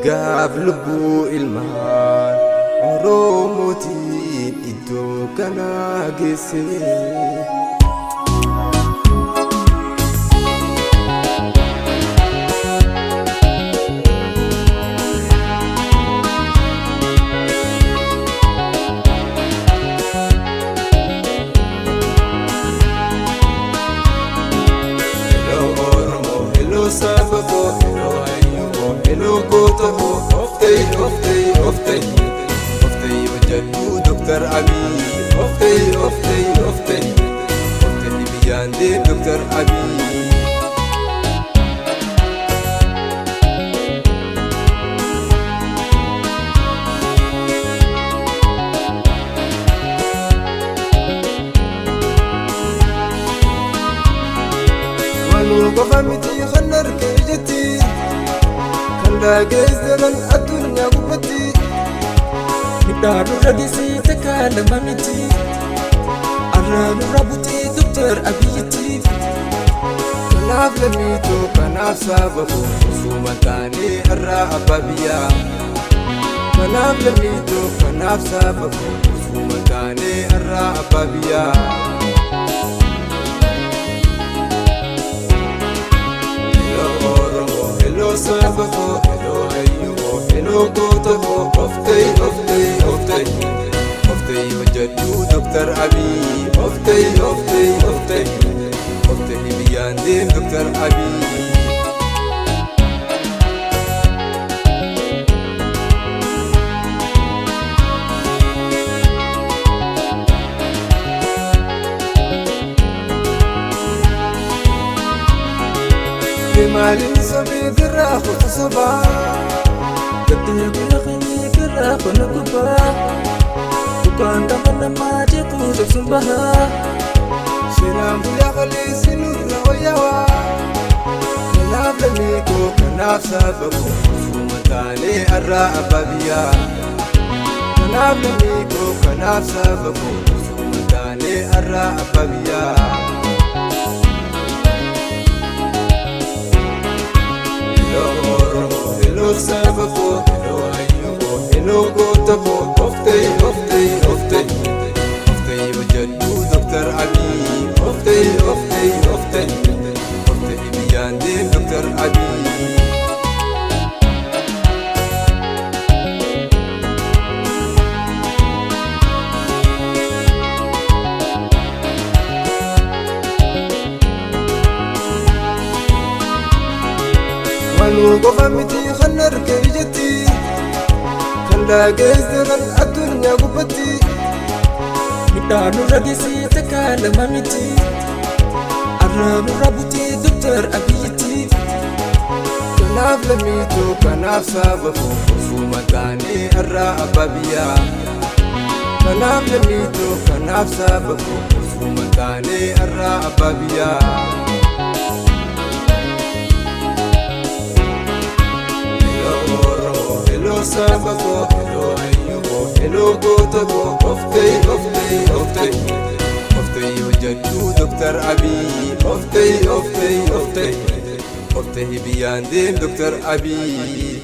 Dhiigaaf lubbuu ilmaan Oromootiin iddoo kana geesse. Hello Oromoo, hello saba koo, hello hayyuu koo, hello goota koo, of ta'i, of ta'i, of ta'i. Of ta'i hojjedhu Dr. Abiy, of ta'i, of ta'i, of ta'i. Of ta'i biyyaan deem Dr. Abiy. Manuu qofa miti kan arge ijatti, kan dhageessisan addunyaa gubbatti. Midhaan nurra geessee takka lama miti. Arraa nurra butee Dr. Abiyyitti. Kanaaf lammiitoo, kanaaf saba koo, osuma taanee har'aa abbaa biyyaa. Kanaaf lammiitoo, kanaaf saba koo, osuma taanee har'aa abbaa biyyaa. Hello Oromoo, hello saba koo, hello hayyuu koo, hello goota koo, of ta'i, of ta'i, of ta'i. Of ta'i hojjedhu Dr. Abiy, of ta'i, of ta'i, of ta'i. Of ta'i biyyaan deem Dr. Abiy. Maaliin sobii irraa kutu sobaa? Gaddee guyyaa keenya irraa kana gubbaa. Dhugaan qaba namaa jeequu cabsuun bahaa. Seenaan guyyaa kaleessi nurra wayyaawaa. Kanaaf lammii koo, kanaaf saba koo, osuma taanee har'aa abbaa biyyaa. Kanaaf lammii koo, kanaaf saba koo, osuma taanee har'aa abbaa biyyaa. Hello Oromoo, hello saba koo, hello hayyuu koo, hello goota koo, of ta'i, of ta'i, of ta'i. Of ta'i hojjedhu Dr. Abiy, of ta'i, of ta'i, of ta'i. Of ta'i biyyaan deem Dr. Abiy. Manuu qofa miti kan arge ijatti, kan dhageessisan addunyaa gubbatti. Midhaan nurra geessee takka lama miti. Arraa nurra butee Dr. Abiyyitti. Kanaaf lammiitoo, kanaaf saba koo, osuma taanee har'aa abbaa biyyaa. Kanaaf lammiitoo, kanaaf saba koo, osuma taanee har'aa abbaa biyyaa. Hello Oromoo, hello saba koo, hello hayyuu koo, hello goota koo, of ta'i, of ta'i, of ta'i. Of ta'i hojjedhu Dr. Abiy, of ta'i, of ta'i, of ta'i. Of ta'i biyyaan deem Dr. Abiy.